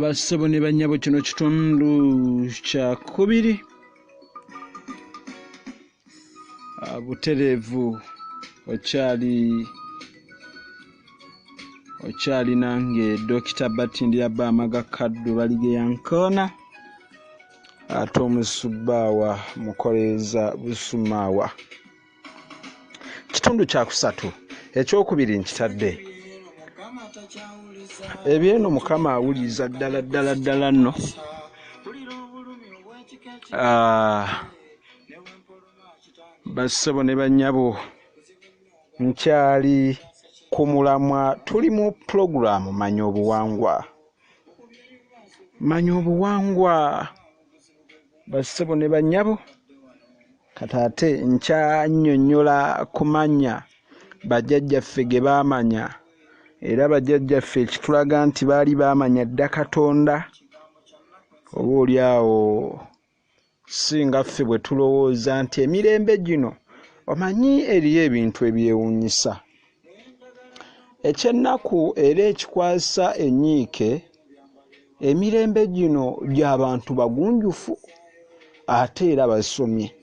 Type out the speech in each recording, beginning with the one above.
Bassebo ne bannyabo, kino kitundu kyakubiri butereevu. Okyali nange Dokita Batindira Bamaga Kaddu Baligeya Nkoona, ate omusubbaawa mukoleeza busumaawa. Kitundu kyakusatu, ekyokubiri nkitadde. Ebyeno Mukama awuliza ddala ddala ddala nno. Bassebo ne bannyabo, nkyali ku mulamwa. Tuli mu pulogulaamu Manya Obuwangwa. Manya Obuwangwa, bassebo ne bannyabo. Kati ate nkyannyonnyola ku mannya bajjajjaffe ge baamanya, era bajjajjaffe ekitulaga nti baali baamanya dda Katonda, oba oli awo singa ffe bwe tulowooza nti emirembe gino. Omanyi eriyo ebintu ebyewuunyisa. Ekyennaku era ekikwasa ennyiike, emirembe gino gy'abantu bagunjufu ate era basomye,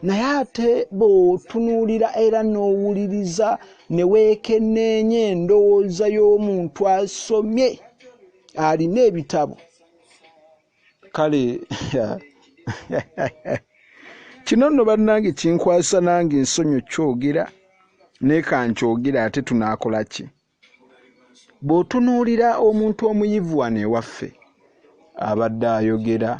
naye ate bw'otunuulira era n'owuliriza ne weekenneenya endowooza y'omuntu asomye alina ebitabo, kale kino nno bannange kinkwasa nange ensonyi okyogera, naye kankyogere ate tunaakola ki? Bw'otunuulira omuntu omuyivu wano ewaffe abadde ayogera,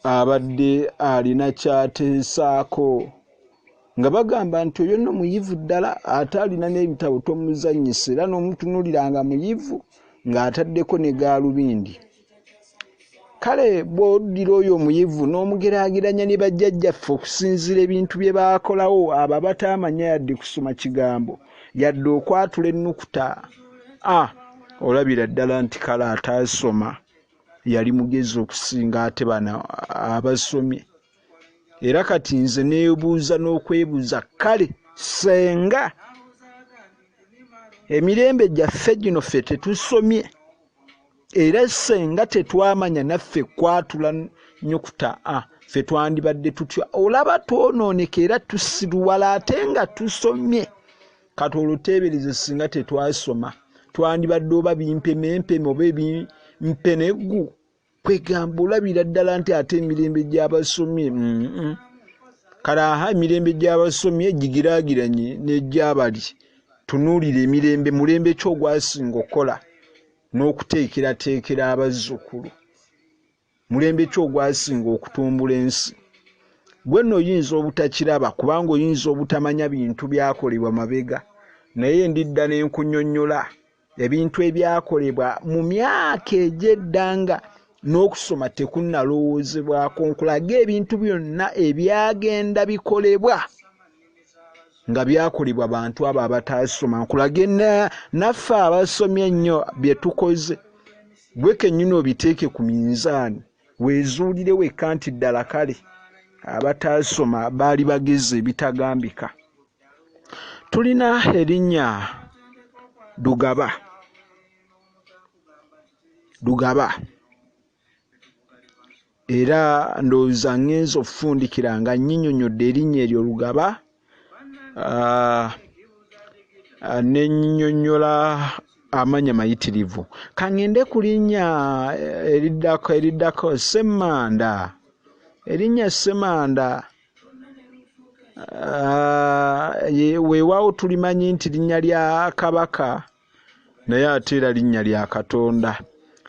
abadde alina ky'ateesaako, nga bagamba nti oyo nno muyivu ddala ate alina n'ebitabo, tomuzannyisa, era n'omutunuulira nga muyivu ng'ataddeko ne gaalubindi. Kale bw'oddira oyo omuyivu n'omugeraageranya ne bajjajjaffe okusinziira ebintu bye baakolawo, abo abataamanya yadde kusoma kigambo yadde okwatula ennukuta a, olabira ddala nti kale ataasoma yali mugezi okusinga ate bano abasomye. Era kati nze neebuuza n'okwebuuza, kale senga emirembe gyaffe gino ffe tetusomye, era senga tetwamanya naffe kwatula nnyukuta a, ffe twandibadde tutya? Olaba twonooneka era tusiruwala ate nga tusomye. Kati olwo teebereze singa tetwasoma, twandibadde oba bimpemempeme oba ebimpeneggu. Kwegamba olabira ddala nti ate emirembe gy'abasomye, kale aha, emirembe gy'abasomye gigiraagiranye n'egyabali. Tunuulira emirembe, mulembe ki ogwasinga okukola n'okuteekerateekera abazzukulu? Mulembe ki ogwasinga okutumbula ensi? Gwe nno oyinza obutakiraba kubanga oyinza obutamanya bintu byakolebwa mabega, naye ndidda ne nkunnyonnyola ebintu ebyakolebwa mu myaka egy'edda nga n'okusoma tekunnalowoozebwako, nkulage ebintu byonna ebyagenda bikolebwa nga byakolebwa bantu abo abataasoma, nkulage naffe abasomye ennyo bye tukoze. Gwe kennyini obiteeke ku minzaani, weezuulire wekka nti ddala kale abataasoma baali bagezi ebitagambika. Tulina erinnya Lugaba. Lugaba era ndowooza ŋŋenze okufundikira nga nnyinyonnyodde erinnya eryo Lugaba, ne nnyinyonnyola amannya mayitirivu. Ka ŋŋende ku linnya eriddako Ssemmanda. Erinnya Ssemanda weewaawo tulimanyi nti linnya lya Kabaka, naye ate era linnya lya Katonda.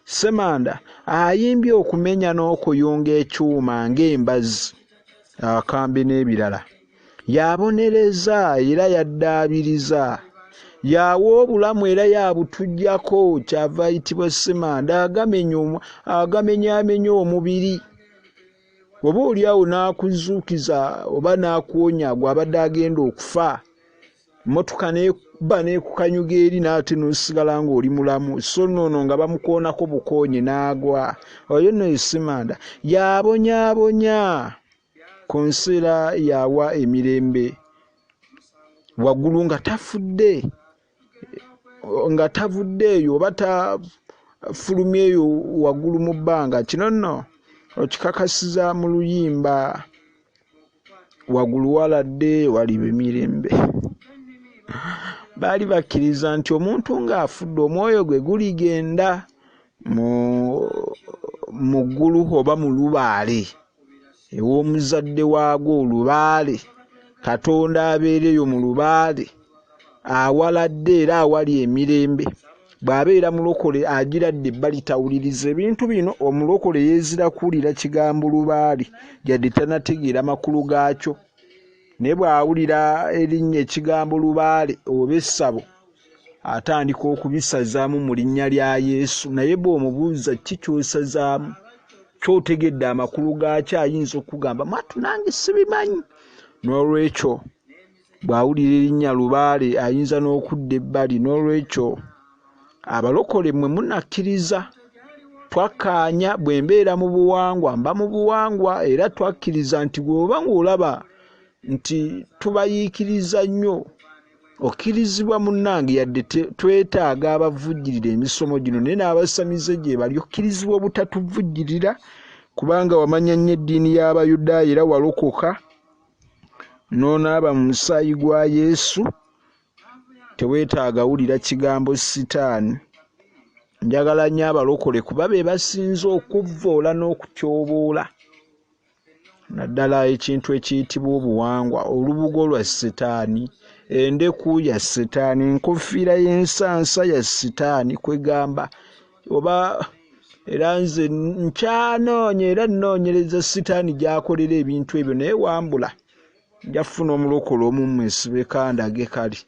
Ssemanda ayimbye okumenya n'okuyunga ekyuma ng'embazzi, akambe n'ebirala. Yabonereza era yaddaabiriza. Yawa obulamu era yabutuggyako, kyava ayitibwa Ssemanda, agamenyaamenya omubiri. Oba oli awo n'akuzuukiza oba n'akuwonya gw'abadde agenda okufa, mmotoka n'ekuba n'ekukanyuga eri n'ate n'osigala ng'oli mulamu, so nno ono nga bamukoonako bukoonyi n'agwa. Oyo nno ye Ssemanda. Yabonyaabonya ku nsi era yawa emirembe waggulu nga tafudde. nga tavudde eyo oba tafulumye eyo waggulu mu bbanga. Kino nno okikakasiza mu luyimba waggulu waladde waliba emirembe. Baali bakkiriza nti omuntu ng'afudde omwoyo gwe guligenda mu ggulu oba mu lubaale ew'omuzadde waagwo olubaale, Katonda abeereyo mu lubaale awaladde era awali emirembe. Bw'abeera mulokole agiradde ebbali tawuliriza ebintu bino. Omulokole yeezira kuwulira kigambo lubaale yadde tannategeera makulu gaakyo, naye bw'awulira erinnya ekigambo lubaale oba essabo atandika okubisazaamu mu linnya lya Yesu. Naye bw'omubuuza ki ky'osazaamu, ky'otegedde amakulu gaakyo, ayinza okukugamba mwattu nange sibimanyi. N'olwekyo bw'awulira erinnya lubaale ayinza n'okudda ebbali. N'olwekyo abalokole mmwe munakkiriza, twakkaanya bwe mbeera mu buwangwa mba mu buwangwa, era twakkiriza nti bw'oba ng'olaba nti tubayiikiriza nnyo, okkirizibwa munnange, yadde twetaaga abavujjirira emisomo gino, naye n'abasamize gye bali, okkirizibwa obutatuvujjirira kubanga wamanya nnyo eddiini y'Abayudaaya era walokoka n'onaaba mu musaayi gwa Yesu. Teweetaaga wulira kigambo sitaani. Njagala nnyo abalokole kuba be basinze okuvvoola n'okutyoboola, naddala ekintu ekiyitibwa obuwangwa, olubugo lwa sitaani, endeku ya sitaani, enkofiira y'ensansa ya sitaani. Kwegamba oba era nze nkyanoonya era nnoonyereza sitaani gy'akolera ebintu ebyo, naye wambula nja kufuna omulokole omu mmwesibeko andage kale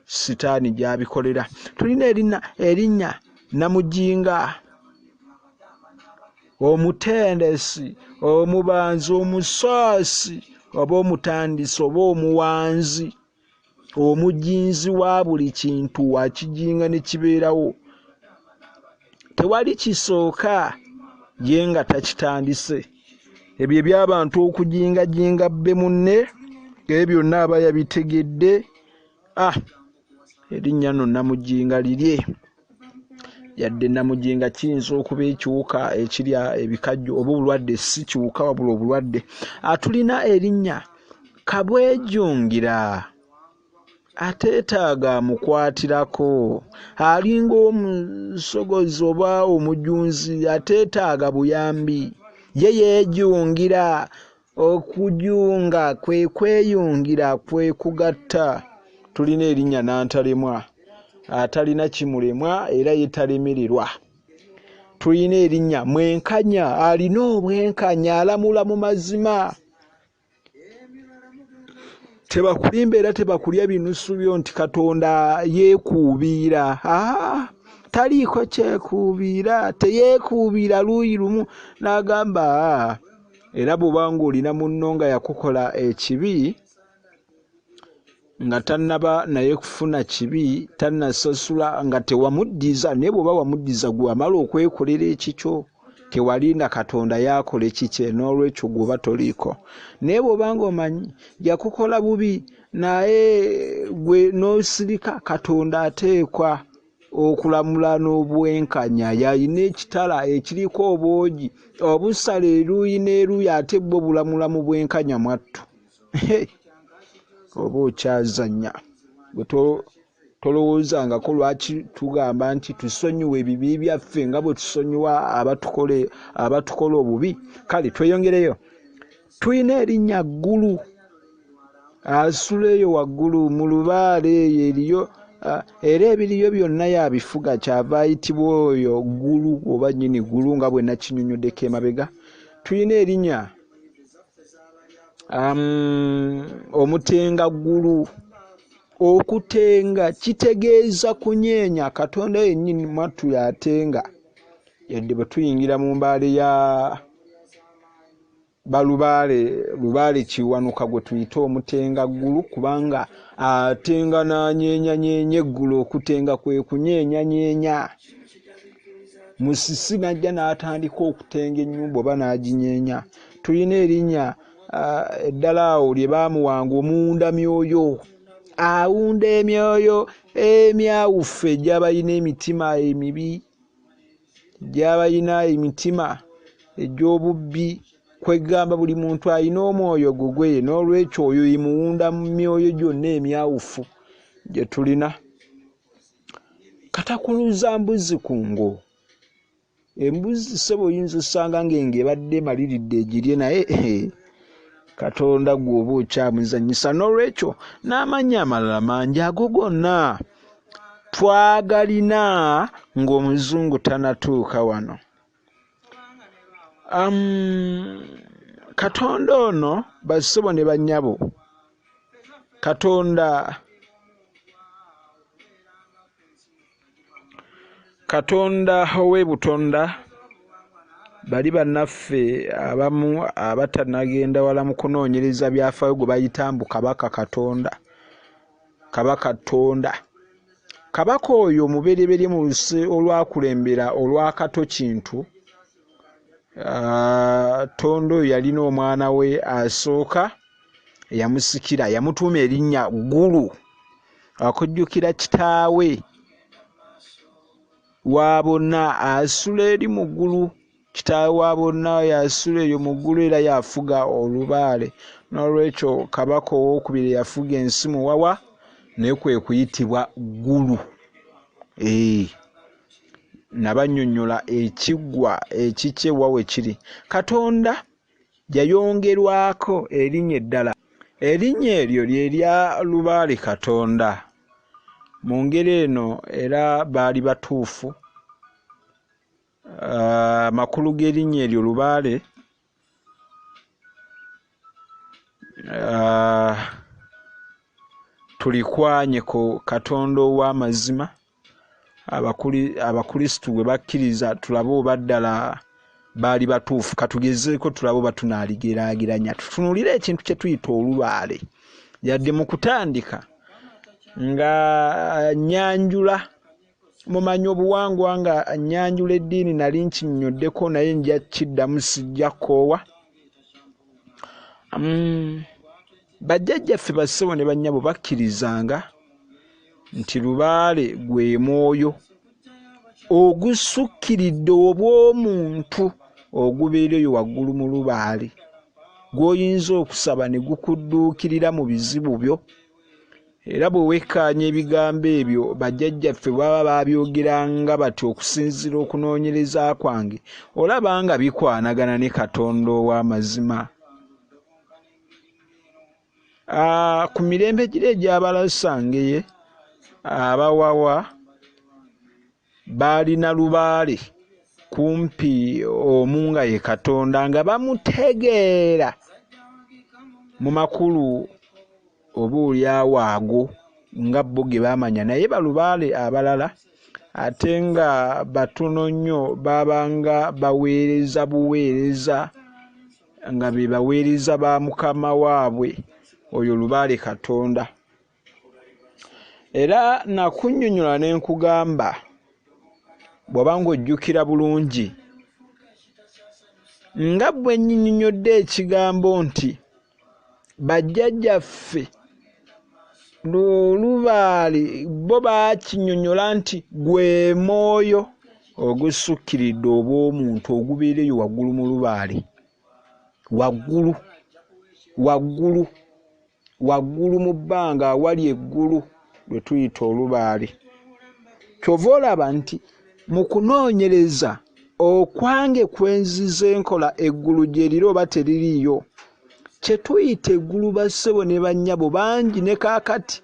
sitaani gy'abikolera. Tulina erinnya Namujinga, omutendesi, omubanzi, omusaasi oba omutandisi oba omuwanzi, omujinzi wa buli kintu, wakijinga ne kibeerawo. Tewali kisooka ye nga takitandise. Ebyo eby'abantu okujingajinga bbe munne, ebyo byonna aba yabitegedde. Erinnya nno Namujinga lirye, yadde Namujinga kiyinza okuba ekiwuka ekirya ebikajjo oba obulwadde, si kiwuka wabula obulwadde. Tulina erinnya Kabwejungira, ateetaaga amukwatirako, alinga omusogozi oba omujunzi ateetaaga buyambi, ye yeejungira. Okujunga kwe kweyungira, kwe kugatta. Tulina erinnya Nantalemwa, atalina kimulemwa era ye talemererwa. Tulina erinnya Mwenkanya, alina obwenkanya, alamula mu mazima. Tebakulimba era tebakulya binusu byo nti Katonda yeekuubiira. Taliiko kyekuubiira, teyeekuubiira luuyi lumu n'agamba. Era bw'oba ng'olina munno nga yakukola ekibi nga tannaba naye kufuna kibi, tannasasula, nga tewamuddiza, naye bw'oba wamuddiza gwe wamala okwekolera ekikyo, tewalinda Katonda yaakola ekikye, n'olwekyo gw'oba toliiko. Naye bw'oba ng'omanyi yakukola bubi naye gwe n'osirika, Katonda ateekwa okulamula n'obwenkanya. Yalina ekitala ekiriko obwogi obusala eruuyi n'eruuyi, ate bwo bulamula mu bwenkanya mwattu. Oba okyazannya gwe tolowoozangako lwaki tugamba nti tusonyiwe ebibi byaffe nga bwe tusonyiwa abatukola obubi. Kale tweyongereyo. Tulina erinnya Ggulu, asula eyo waggulu mu lubaale eyo eriyo, era ebiriyo byonna yabifuga, kyava ayitibwa oyo Ggulu oba nnyini ggulu nga bwe nakinyonyoddeko emabega. Tulina erinnya Omutenga Ggulu. Okutenga kitegeeza kunyeenya. Katonda yennyini mwattu y'atenga, yadde bwe tuyingira mu mbaale ya balubaale, lubaale Kiwanuka gwe tuyita Omutenga Ggulu, kubanga atenga n'anyeenyanyeenya eggulu. Okutenga kwe kunyeenyanyeenya. Musisi n'ajja n'atandika okutenga ennyumba oba n'aginyeenya. Tulina erinnya eddala awo lye baamuwanga, Omuwundamyoyo, Awunda emyoyo emyawufu egy'abalina emitima emibi, gy'abalina emitima egy'obubbi. Kwegamba buli muntu alina omwoyo gugwe, n'olwekyo oyo ye muwunda mu myoyo gyonna emyawufu gye tulina. Katakuluza mbuzi ku ngo. Embuzi ssebo oyinza osanga ng'engo ebadde emaliridde egirye, naye Katonda gwe oba okyamuzannyisa. N'olwekyo n'amannya amalala mangi ago gonna twagalina ng'omuzungu tanatuuka wano. Katonda ono bassebo ne bannyabo, Katonda ow'e Butonda, bali bannaffe abamu abatannagenda wala mu kunoonyereza byafaayo gwe bayita mbu Kabaka Katonda, Kabaka Ttonda. Kabaka oyo omubereberye mu luse olwakulembera olwa Kato Kintu, Ttonda oyo yalina omwana we asooka eyamusikira, yamutuuma erinnya Ggulu okujjukira kitaawe wa bonna asula eri mu ggulu. Kitaawe wa bonna oyo asula eyo mu ggulu era y'afuga olubaale. N'olwekyo kabaka owookubiri eyafuga ensi Muwawa naye kwe kuyitibwa Ggulu. Nabannyonnyola ekiggwa ekikye wa we kiri. Katonda yayongerwako erinnya eddala. Erinnya eryo lye lya Lubaale Katonda. Mu ngeri eno era baali batuufu. Amakulu g'erinnya eryo Lubaale tulikwanye ku Katonda ow'amazima Abakristu gwe bakkiriza, tulabe oba ddala baali batuufu. Katugezeeko tulabe oba tunaaligeraageranya, tutunuulire ekintu kye tuyita olubaale. Yadde mu kutandika nga nnyanjula mumanyi obuwangwa nga nnyanjula eddiini nali nkinnyonnyoddeko, naye nja kiddamu, sijja kkoowa. Bajjajjaffe bassebo ne bannyabo bakkirizanga nti lubaale gwe mwoyo ogusukkiridde obw'omuntu ogubeera eyo waggulu mu lubaale, gw'oyinza okusaba ne gukudduukirira mu bizibu byo. Era bwe wekkaanya ebigambo ebyo bajjajjaffe baba baabyogeranga batyo okusinziira okunoonyereza kwange, olaba nga bikwanagana ne Katonda ow'amazima. Ku mirembe giri egy'Abalasangeye, Abawawa baalina lubaale kumpi omu nga ye Katonda, nga bamutegeera mu makulu oba olyawo ago nga bo ge baamanya. Naye balubaale abalala ate nga batono nnyo baabanga baweereza buweereza, nga be baweereza ba mukama waabwe oyo Lubaale Katonda. Era nakunnyonnyola ne nkugamba, bw'oba ng'ojjukira bulungi, nga bwe nnyinnyonnyodde ekigambo nti bajjajjaffe olubaale bo baakinnyonnyola nti gwe mwoyo ogusukkiridde obw'omuntu ogubeera eyo waggulu mu lubaale, waggulu, waggulu, waggulu mu bbanga awali eggulu lwe tuyita olubaale. Ky'ova olaba nti mu kunoonyereza okwange kwe nzize nkola eggulu gye liri oba teririiyo, kye tuyita eggulu bassebo ne bannyabo bangi ne kaakati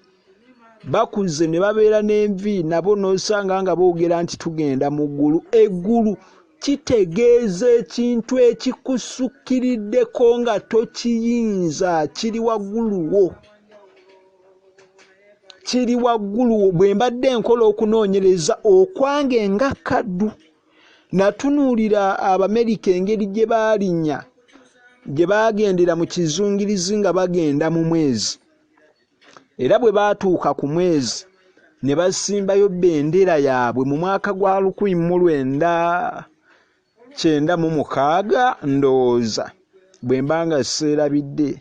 bakuze ne babeera n'envi nabo n'osanga nga boogera nti tugenda mu ggulu. Eggulu kitegeeza ekintu ekikusukkiriddeko nga tokiyinza, kiri waggulu wo, kiri waggulu wo. Bwe mbadde nkola okunoonyereza okwange nga kaddu, natunuulira Abamerika engeri gye baalinnya, gye baagendera mu kizungirizi nga bagenda mu mwezi. Era bwe baatuuka ku mwezi ne basimbayo bendera yaabwe mu mwaka gwa 1996, ndowooza bwe mba nga seerabidde,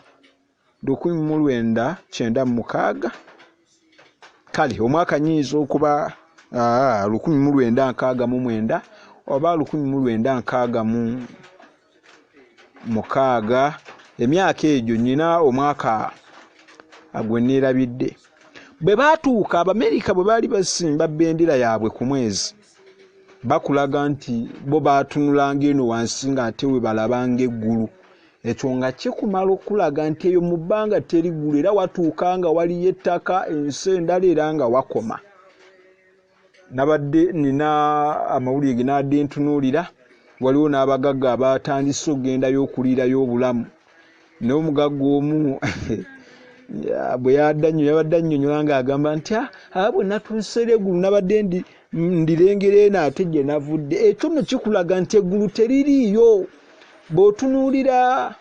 1996. Kale omwaka nyinza okuba 1969 oba 1966, emyaka egyo nyina omwaka gwe neerabidde. Bwe baatuuka Abamerika bwe baali basimba bendera yaabwe ku mwezi, bakulaga nti bo baatunulanga eno wansi ng'ate we balabanga eggulu. Ekyo nga kikumala okulaga nti eyo mu bbanga teri ggulu, era watuuka nga waliyo ettaka, ensi endala, era nga wakoma. Nabadde nina amawulire ge nabadde ntunuulira, waliwo n'abagagga abatandise okugendayo okuliirayo obulamu. Naye omugagga omu bwe yabadde annyonnyola ng'agamba nti bwe natuuse eri eggulu nabadde ndirengera eno ate gye navudde. Ekyo nno kikulaga nti eggulu teririiyo. Bw'otunuulira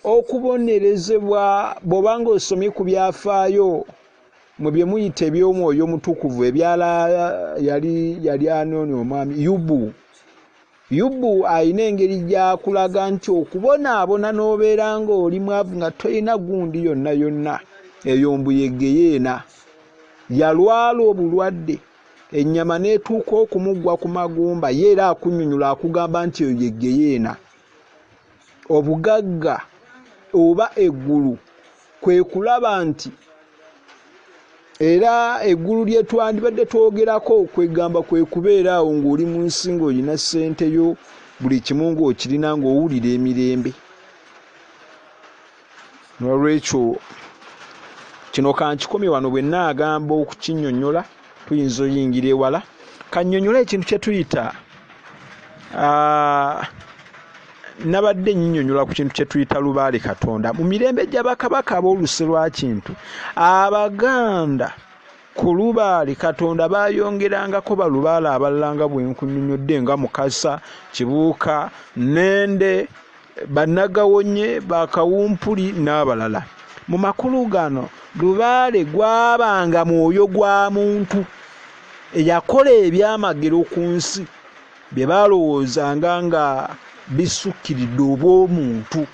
okubonerezebwa, bw'oba ng'osomye ku byafaayo mu bye muyita eby'omwoyo omutukuvu ebyala yali anoonya omwami Yubu. Yubu alina engeri gy'akulaga nti okubonaabona n'obeera ng'oli mwavu nga tolina gundi yonna yonna, eyo mbuyegeyeena. Yalwala obulwadde, ennyama n'etuuka okumugwa ku magumba, ye era akunnyonnyola akugamba nti eyo ye geyeena. Obugagga oba eggulu kwe kulaba nti era eggulu lye twandibadde twogerako kwegamba kwe kubeera awo ng'oli mu nsi ng'olina ssente yo, buli kimu ng'okirina ng'owulira emirembe. N'olwekyo kino kankikomye wano, bwe nnaagamba okukinnyonnyola tuyinza oyingira ewala. Kannyonnyola ekintu kye tuyita nabadde nnyonnyola ku kintu kye tuyita lubaale Katonda. Mu mirembe gya bakabaka ab'oluse lwa Kintu, Abaganda ku lubaale Katonda baayongerangako balubaale abalala nga bwe nkunnyonnyodde, nga Mukasa, Kibuuka, Nnende, Bannagawonye, Bakawumpuli n'abalala. Mu makulu gano lubaale gwabanga mwoyo gwa muntu eyakola ebyamagero ku nsi bye baalowoozanga nga bisukkiridde obw'omuntu.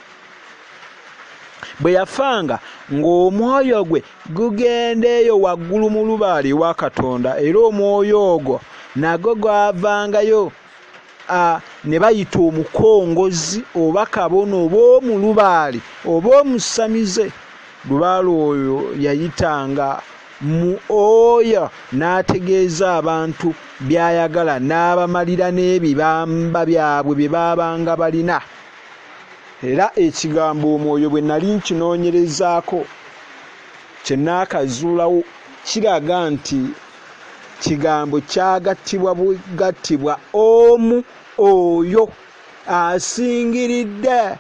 Bwe yafanga ng'omwoyo gwe gugenda eyo waggulu mu lubaale ewa Katonda, era omwoyo ogwo nagwo gwavangayo ne bayita omukongozi oba kabona oba omulubaale oba omusamize. Lubaale oyo yayitanga mu oyo n'ategeeza abantu by'ayagala, n'abamalira n'ebibamba byabwe bye baabanga balina. Era ekigambo omwoyo bwe nali nkinoonyerezaako kye naakazuulawo kiraga nti kigambo kyagattibwa bugattibwa omu oyo asingiridde,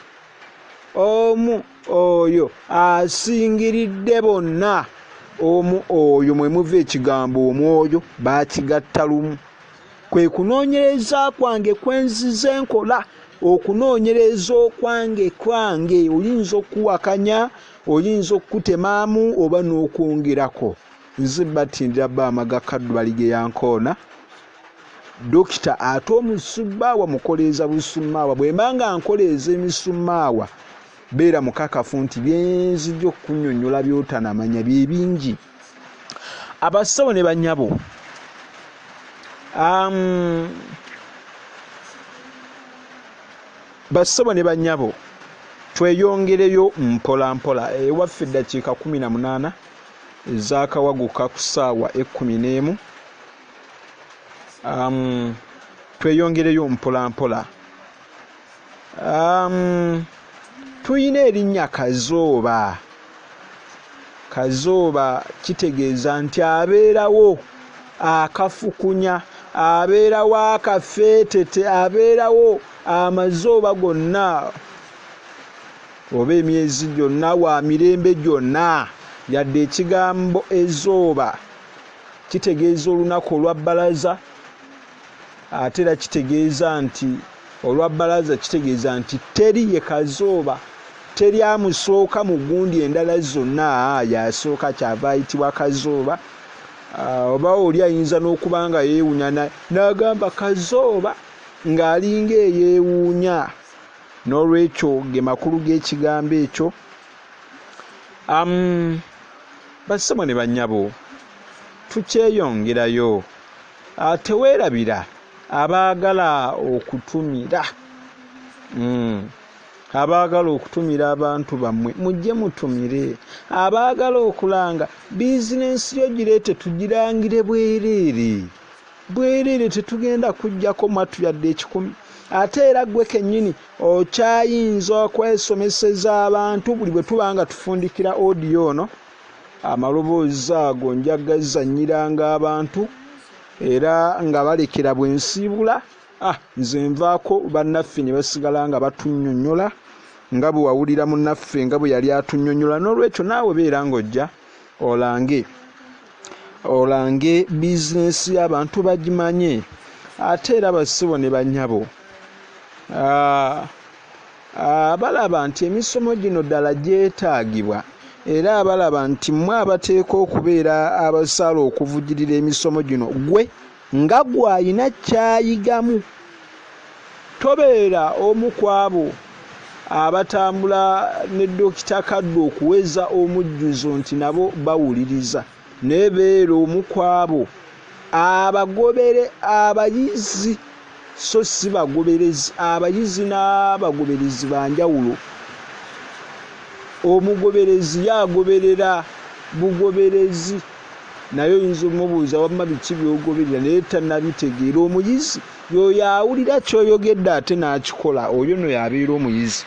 omu oyo asingiridde bonna. Omu oyo mwe muva ekigambo omwoyo, baakigatta lumu. Kwe kunoonyereza kwange kwe nzize nkola, okunoonyereza okwange kwange. Oyinza okuwakanya, oyinza okukutemaamu oba n'okwongerako. Nze batindira Baamaga Kaddu Balige Yankoona, dokita ate omusubbaawa mukoleeza busummaawa. Bwe mba nga nkoleeza emisummaawa, beera mukakafu nti byenzijja okukunnyonnyola by'otanamanya bye bingi. Abasawo ne bannyabo, bassebo ne bannyabo, tweyongereyo mpola mpola. Ewaffe eddakiika 18 ezaakawaguka ku ssaawa 11. Tweyongereyo mpola mpola. Tuyina erinnya Kazooba. Kazooba kitegeeza nti abeerawo akafukunya, abeerawo akafeetete, abeerawo amazooba gonna oba emyezi gyonna, wa mirembe gyonna. Yadde ekigambo ezooba kitegeeza olunaku olwa bbalaza, ate era kitegeeza nti olwa bbalaza kitegeeza nti teri ye Kazooba, teri amusooka mu gundi endala zonna, yasooka, kyava ayitibwa Kazooba. Oba oli ayinza n'okuba nga yeewuunya n'agamba Kazooba ng'alinga eyeewuunya. N'olwekyo ge makulu g'ekigambo ekyo. Bassebo ne bannyabo, tukyeyongerayo. Teweerabira abaagala okutumira. Abaagala okutumira abantu bammwe, mujje mutumire. Abaagala okulanga bizinensi yo gireete tugirangire bwereere. Bwereere, tetugenda kuggyako mwattu yadde 1,000. Ate era ggwe kennyini okyayinza okwesomeseza abantu. Buli bwe tuba nga tufundikira audio ono, amaloboozi ago nja gazannyiranga abantu, era nga balekera bwe nsiibula. Nze nvaako, bannaffe ne basigala nga batunnyonnyola nga bwe wawulira munnaffe nga bwe yali atunnyonnyola. N'olwekyo naawe beera ng'ojja olange bizinensi y'abantu bagimanye. Ate era bassebo ne bannyabo, abalaba nti emisomo gino ddala gyetaagibwa, era abalaba nti mmwe abateeka okubeera abasaala okuvujjirira emisomo gino, ggwe nga gw'alina ky'ayigamu, tobeera omu ku abo abatambula ne Dokita Kaddu okuweza omujjuzo nti nabo bawuliriza, naye beera omu ku abo abagobere abayizi, so si bagoberezi. Abayizi n'abagoberezi ba njawulo. Omugoberezi yagoberera bugoberezi, naye oyinza omubuuza wamma biki by'ogoberera, naye tannabitegeera. Omuyizi y'oyo awulira ky'oyogedde ate n'akikola, oyo nno y'abeera omuyizi.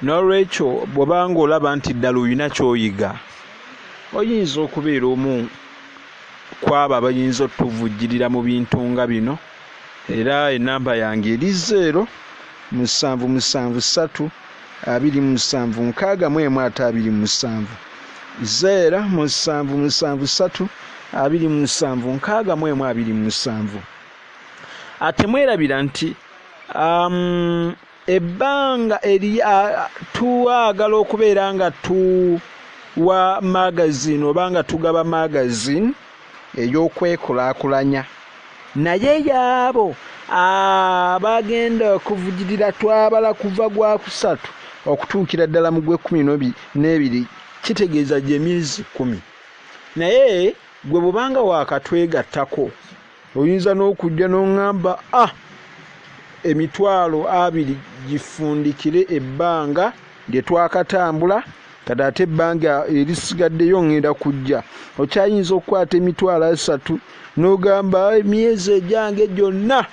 N'olwekyo bw'obanga olaba nti ddala olina ky'oyiga, oyinza okubeera omu ku abo abayinza otuvujjirira mu bintu nga bino. Era ennamba yange eri 0 7 7 3 27 61 27. 0 7 7 3 27 61 27. Ate mwerabira nti ebbanga eri tuwagala okubeera nga tuwa magazine oba nga tugaba magazine ey'okwekulaakulanya, naye yaabo abagenda okuvujjirira twabala kuva gwa 3 okutuukira ddala mu gw'ekkumi n'ebiri, kitegeeza gy'emyezi 10. Naye gwe bw'obanga waakatwegattako, oyinza n'okujja n'oŋŋamba, 20,000 gifundikire ebbanga lye twakatambula, kati ate ebbanga erisigaddeyo ŋŋenda kujja. Okyayinza okukwata 30,000 n'ogamba emyezi egyange gyonna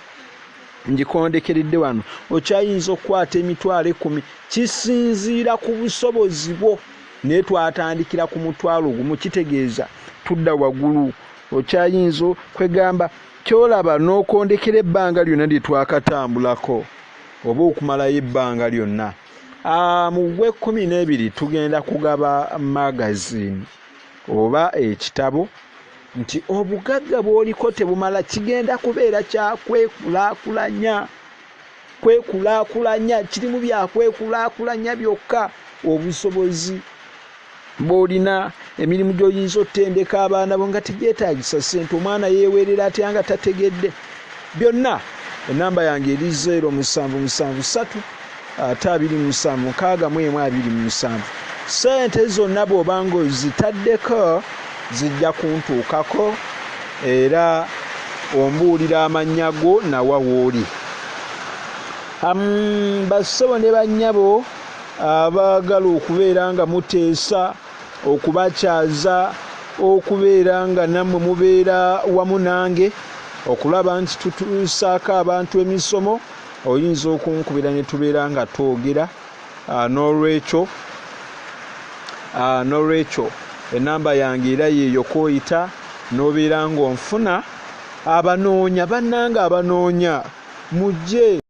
ngikondekeredde wano. Okyayinza okukwata 10,000, kisinziira ku busobozi bwo. Naye twatandikira ku 1,000, kitegeeza tudda waggulu. Okyayinza kwegamba ky'olaba n'okondekera ebbanga lyonna lye twakatambulako oba okumalayo ebbanga lyonna. Mu gw'ekkumi n'ebiri tugenda kugaba magazine oba ekitabo nti obugagga bw'oliko tebumala, kigenda kubeera kya kwekulaakulanya. Kwekulaakulanya kirimu bya kwekulaakulanya byokka. Obusobozi bw'olina, emirimu gy'oyinza otendeka abaana bo nga tegyetaagisa ssente, omwana yeewerera atya nga tategedde, byonna. Ennamba yange eri 0 7 7 3 27 61 27. Ssente zonna bw'obanga ozitaddeko zijja kuntuukako, era ombuulira amannya go nawa w'oli. Bassebo ne bannyabo abaagala okubeera nga muteesa, okubakyaza, okubeera nga nammwe mubeera wamu nange okulaba nti tutuusaako abantu emisomo, oyinza okunkubira ne tubeera nga twogera. N'olwekyo ennamba yange era yeeyo kw'oyita n'obeera ng'onfuna. Abanoonya bannange, abanoonya mujje.